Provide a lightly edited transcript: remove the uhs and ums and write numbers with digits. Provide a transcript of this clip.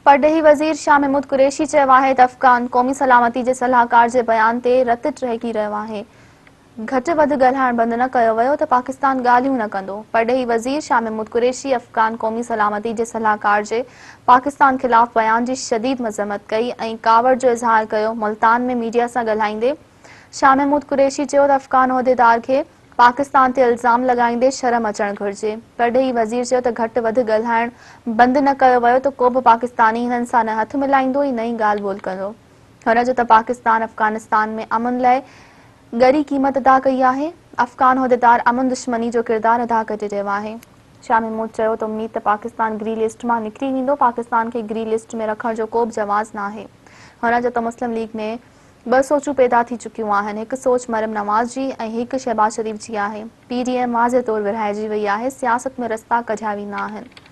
پرڏيهي وزير شاهه محمود قريشي چيو آهي ته افغان قومي سلامتي جي صلاحڪار جي بيان تي رت ٽهڪي رهيو آهي، گهٽ وڌ ڳالهائڻ بند نه ڪيو ويو ته پاڪستان ڳالهيون نه ڪندو. پرڏيهي وزير شاهه محمود قريشي افغان قومي سلامتي جي صلاحڪار جي پاڪستان خلاف بيان جي شديد مذمت ڪئي ۽ ڪاوڙ جو اظهار ڪيو. ملتان ۾ ميڊيا سان ڳالهائيندي شاهه محمود قريشي چيو ته افغان عهديدار کي پاڪستان تي الزام لڳائيندي شرم اچڻ گهرجي. پرڏيهي وزير چيو ته گهٽ وڌ ڳالهائڻ بند نه ڪيو ويو ته ڪوبه پاڪستاني هنن سان نه هٿ ملائيندو ۽ نه ئي ڳالهه ٻولهه ڪندو. هن چيو ته پاڪستان افغانستان ۾ امن لاء ڳري قيمت ادا ڪئي آهي، افغان عهديدار امن دشمني جو ڪردار ادا ڪري رهيو آهي. شاهه محمود چيو ته اميد ته پاڪستان گري لسٽ مان نڪري ويندو، پاڪستان کي گري لسٽ ۾ رکڻ جو ڪوبه جواز ناهي. هن چيو ته مسلم ليگ ۾ ٻه سوچون پيدا ٿي چڪيون آهن، هڪ سوچ مريم نواز جي ۽ هڪ شهباز شريف جي آهي، پي ڊي ايم واضح طور ورهائجي وئي آهي، سياست ۾ رستا ڪڍيا ويندا آهن.